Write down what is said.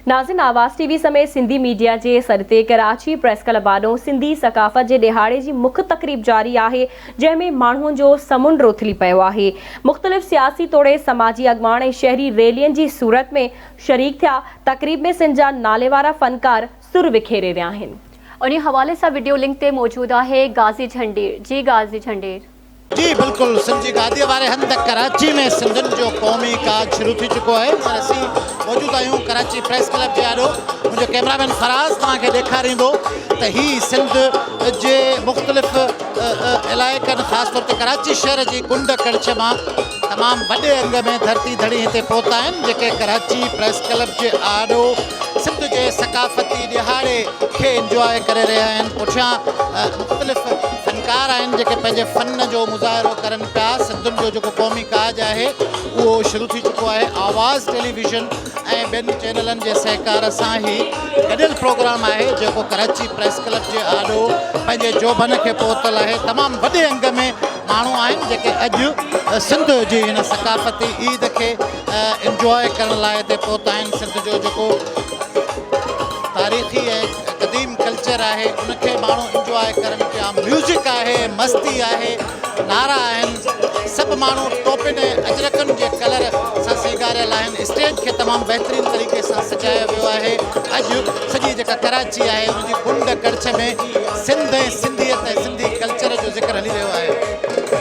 ناظرين آواز ٽي وي سميت سنڌي ميڊيا جي سڏ تي ڪراچي پريس ڪلب آڏو سنڌي ثقافت جي ڏهاڙي جي مک تقريب جاري آهي جنهن ۾ ماڻهن جو سمنڊ اٿلي پيو آهي مختلف سياسي توڙي سماجي اڳواڻ ۽ شهري ريلين جي صورت ۾ شريڪ ٿيا تقريب ۾ سنڌ جا ناليوارا فنڪار سر وکيري رهيا آهن. انهي حوالي سان وڊيو لنڪ تي موجود آهي غازي جهنڊير جي غازي جهنڊير. جي بلڪل سنڌ جي گاديء واري هنڌ ڪراچي ۾ سنڌين جو قومي ڪاڄ شروع ٿي چڪو آهي هينئر اسين موجود آهيون ڪراچي پريس ڪلب جي آڏو منهنجو ڪئميرا مين فراز توهان کي ڏيکاريندو ته هي سنڌ جي مختلف علائقن خاص طور تي ڪراچي شهر جي ڪنڊ ڪڙڇ مان تمام وڏي انگ ۾ ڌرتي ڌڻي هتي پهتا آهن جيڪي ڪراچي پريس ڪلب جي آڏو سنڌ جي ثقافتي ڏهاڙي کي انجواء ڪري رهيا آهن پٺيان مختلف فنڪار آهن جيڪي پنهنجي فن جو مظاهرو ڪرن پيا سنڌين جو جيڪو قومي ڪاڄ آهي اهو شروع ٿي چڪو آهي آواز ٽيليويزن ۽ ٻين چينلن جي سهڪار سان هي گڏيل پروگرام آهي جيڪو ڪراچي پريس ڪلب جي آڏو پنهنجي جوڀن کي پهتل آهي تمام وڏي انگ ۾ ماڻهو آهن جيڪي اڄ سنڌ جي هن ثقافتي عيد کي انجواء ڪرڻ لاء هتي پهتا آهن سنڌ جو جيڪو تاريخي ۽ قديم ڪلچر آهي ان کي ماڻهو انجواء ڪرن پيا ميوزڪ آهي مستي آهي نعرا آهن سڀ ماڻهو ٽوپين ۽ اجرڪن جي ڪلر سان سينگاريل آهن اسٽيج کي تمام بهترين طريقي سان سجايو ويو آهي اڄ سڄي جيڪا ڪراچي آهي ان جي ڪنڊ ڪڙڇ ۾ سنڌ ۽ سنڌيت ۽ سنڌي ڪلچر جو ذڪر هلي رهيو آهي.